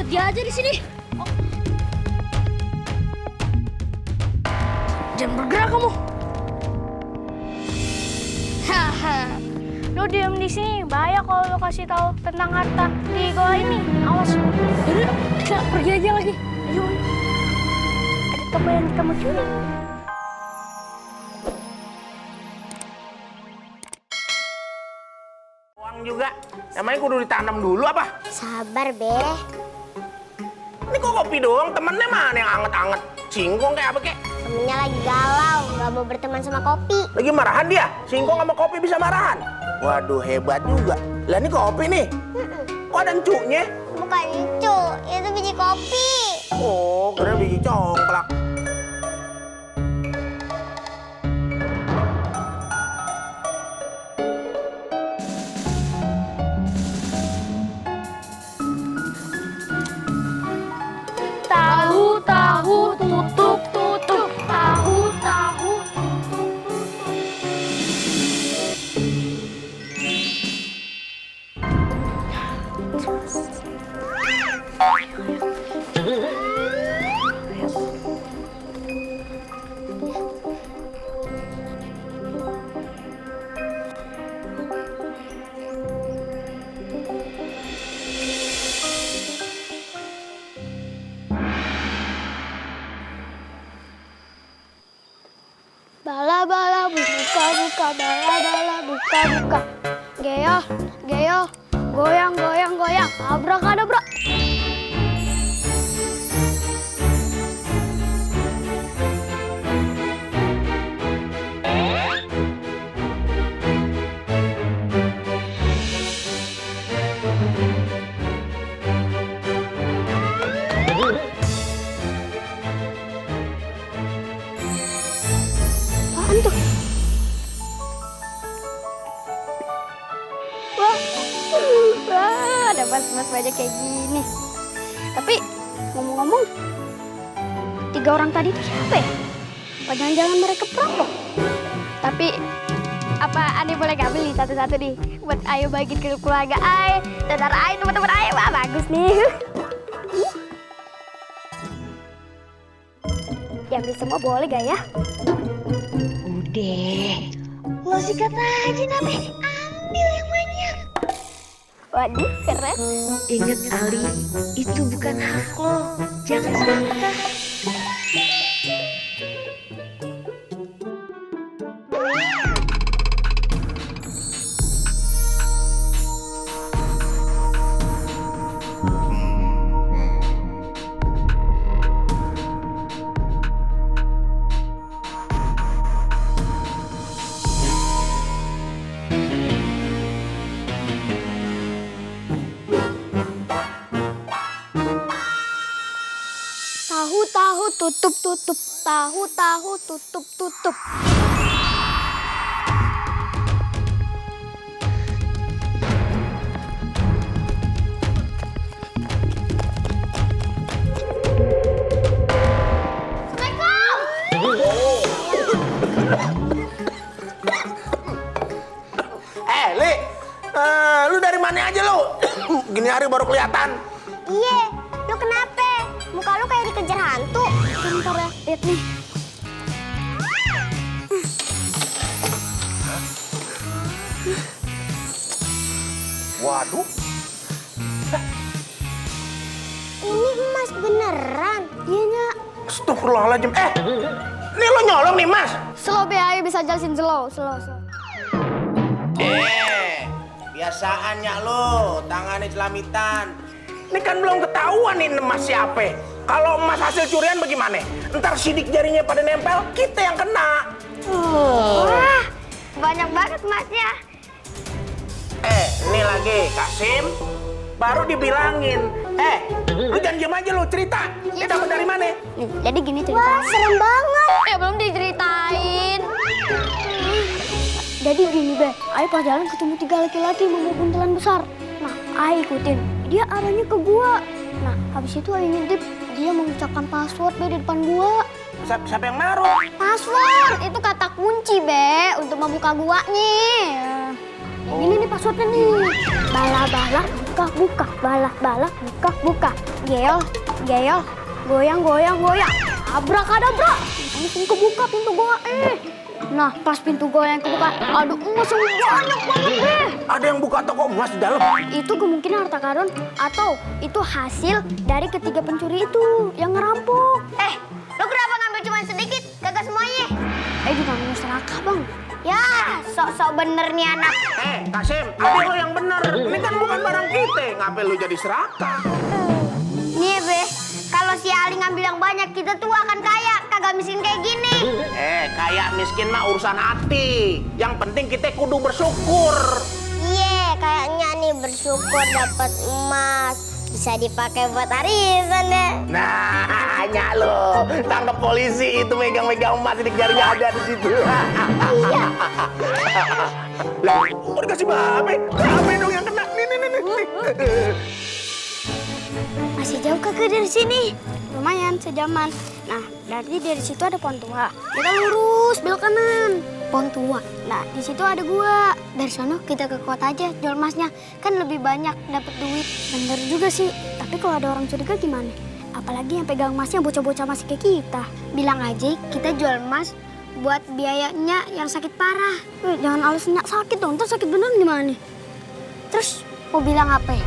dia aja di sini. Oh. Jangan bergerak kamu. Haha. Lu diem di sini, bahaya kalau lu kasih tahu tentang harta di goa ini. Awas. Yaudah, kita pergi aja lagi. Ayo. Ada toko yang kamu curi. Uang juga, namanya kudu ditanam dulu apa? Sabar, Be. Ini kok kopi doang, temennya mana yang anget-anget? Singkong kayak apa kek? Temennya lagi galau, nggak mau berteman sama kopi. Lagi marahan dia? Singkong sama kopi bisa marahan? Waduh, hebat juga. Lah ini kopi nih, kok ada encuknya? Bukan itu, itu biji kopi. Oh, kira biji congklak. Tahu, tahu, tutup, tutup. Tahu, tahu, tutup, bala-bala buka-buka, bala-bala buka-buka. Geo, geo, goyang, goyang, goyang. Abrakadabra. Apaan tuh? Wah, ada mas-mas banyak kayak gini. Tapi ngomong-ngomong, 3 orang tadi itu siapa ya? Apa jangan-jangan mereka perampok? Tapi apa Ane boleh gak beli satu-satu nih? Buat Ayo bagi ke keluarga Ayo, saudara Ayo, teman-teman Ayo. Wah, bagus nih. Diambil semua boleh gak ya? Udah, lo sikat aja namanya. Ambil yang banyak. Waduh, keren. Ingat Ali, itu bukan hak lo. Jangan serakah. Tahu-tahu tutup-tutup. Tahu-tahu tutup-tutup. Li, lu dari mana aja lu? Gini hari baru kelihatan. Iya, lu kenapa? Muka lu kayak dikejar hantu. Bentar ya, lihat nih. Waduh. Ini emas beneran. Iya, Nyak. Astagfirullahaladzim. Nih lu nyolong nih, Mas. Slow be, Ayo bisa jelasin slow. Biasaannya lo, tangannya celamitan. Ini kan belum ketahuan nih emas siapa. Kalau emas hasil curian bagaimana? Ntar sidik jarinya pada nempel, kita yang kena. Wah, banyak banget emasnya. Ini lagi, Kasim. Baru dibilangin. Lu jangan diam aja lu, cerita. Ini dapat dari mana? Jadi gini ceritanya. Wah, serem banget. Belum diceritain. Jadi gini, Be. Ayo pas jalan ketemu 3 laki-laki membawa buntelan besar. Nah, Ayo ikutin. Dia arahnya ke gua. Nah, habis itu Ayo ngintip. Dia mengucapkan password, Be, di depan gua. Siapa yang naruh? Password! Itu kata kunci, Be. Untuk membuka guanya. Yang ini nih passwordnya nih. Bala-bala buka, balak, buka. Geyol, goyang, goyang. Abrakadabra, langsung kebuka pintu goa. Nah, pas pintu goa yang kebuka, aduh, langsung banyak banget deh. Ada yang buka toko emas di dalam. Itu kemungkinan harta karun atau itu hasil dari ketiga pencuri itu yang ngerampok. Lo kenapa ngambil cuma sedikit? Kagak semuanya. Bukan mau serakah, Bang. Ya, sok-sok bener nih anak. Kasim, ada lo yang bener. Ini kan bukan barang kita. Ngapain lu jadi serakah? Nih, Be. Kalau si Ali ngambil yang banyak, kita tuh akan kaya. Kagak miskin kayak gini. Kayak miskin mah urusan hati. Yang penting kita kudu bersyukur. Iya, kayaknya nih bersyukur dapat emas. Bisa dipakai buat arisan deh. Nah, hanya lo tangkap polisi itu megang-megang emas sidik jarinya ada di situ. Iya. Lah, mau dikasih babe? Babe dong yang kena. Nih. Masih jauh kagak dari sini? Lumayan, sejaman. Nah, dari situ ada pohon tua. Kita lurus belok kanan. Pohon tua. Nah, di situ ada gua. Dari sana kita ke kota aja jual emasnya. Kan lebih banyak dapat duit. Bener juga sih. Tapi kalau ada orang curiga gimana? Apalagi yang pegang emasnya bocah-bocah masih kayak kita. Bilang aja kita jual emas buat biayanya yang sakit parah. Jangan alasannya sakit dong. Ntar sakit beneran gimana? Terus mau bilang apa ya?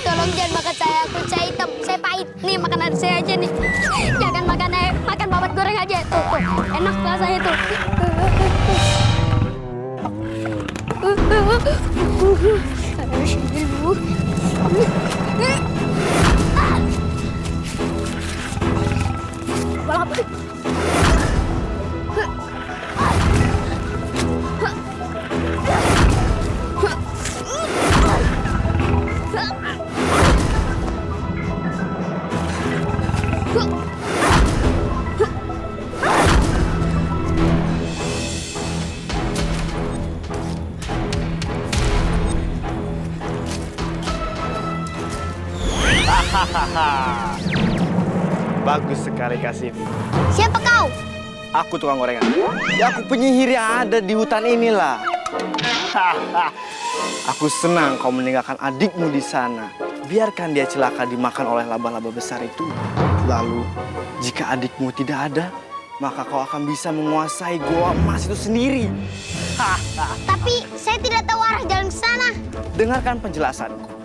Tolong jangan makan saya. Kulit saya hitam, saya pahit. Nih makanan saya aja nih. Jangan makan babat goreng aja. Tuh, enak rasanya tuh. Bagus sekali, Kasim. Siapa kau? Aku tukang gorengan. Ya, aku penyihir yang ada di hutan inilah. Aku senang kau meninggalkan adikmu di sana. Biarkan dia celaka dimakan oleh laba-laba besar itu. Lalu, jika adikmu tidak ada, maka kau akan bisa menguasai goa emas itu sendiri. Tapi saya tidak tahu arah jalan ke sana. Dengarkan penjelasanku.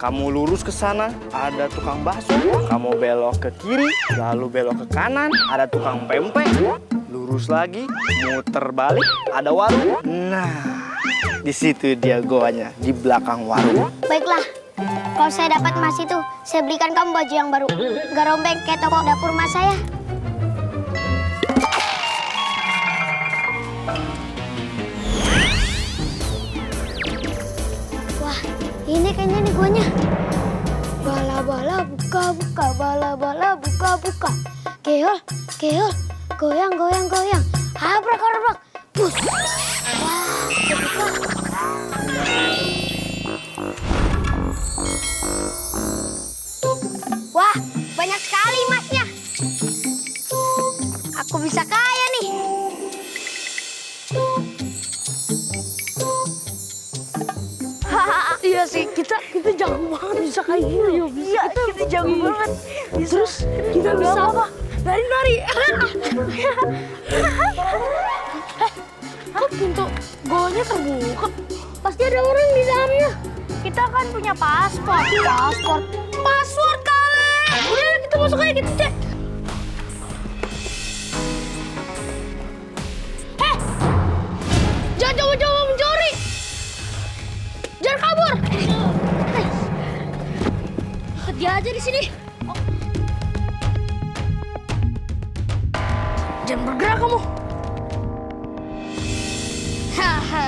Kamu lurus ke sana, ada tukang bakso. Kamu belok ke kiri, lalu belok ke kanan, ada tukang pempek. Lurus lagi, muter balik, ada warung. Nah, di situ dia goanya, di belakang warung. Baiklah, kalau saya dapat emas itu, saya belikan kamu baju yang baru. Gak rombeng kayak toko dapur emas saya. Wah, ini kayaknya nih guanya. Bala-bala buka-buka, bala-bala buka-buka. Keol, goyang. Abrak-abrak. Pus. Wah, kebuka. Wah, banyak sekali emasnya. Aku bisa kaya nih. Iya sih, kita jago banget bisa kayak gini. Iya, kita jago banget. Terus kita bisa apa? Nari-nari. Kok pintu goanya terbuka? Pasti ada orang di dalamnya. Kita kan punya paspor. Password kali. Udah, kita masuk aja gitu, Cek. Jangan coba-coba mencuri. Jangan kabur. Kerja aja di sini. Jangan bergerak kamu. Haha.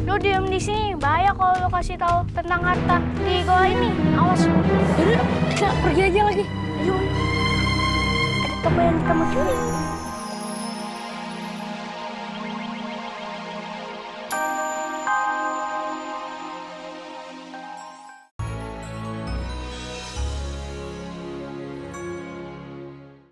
Lo diam di sini, bahaya kalau lo kasih tahu tentang harta di goa ini. Awas. Yaudah, kita pergi aja lagi. Ayo. Ada toko yang kita mau curi.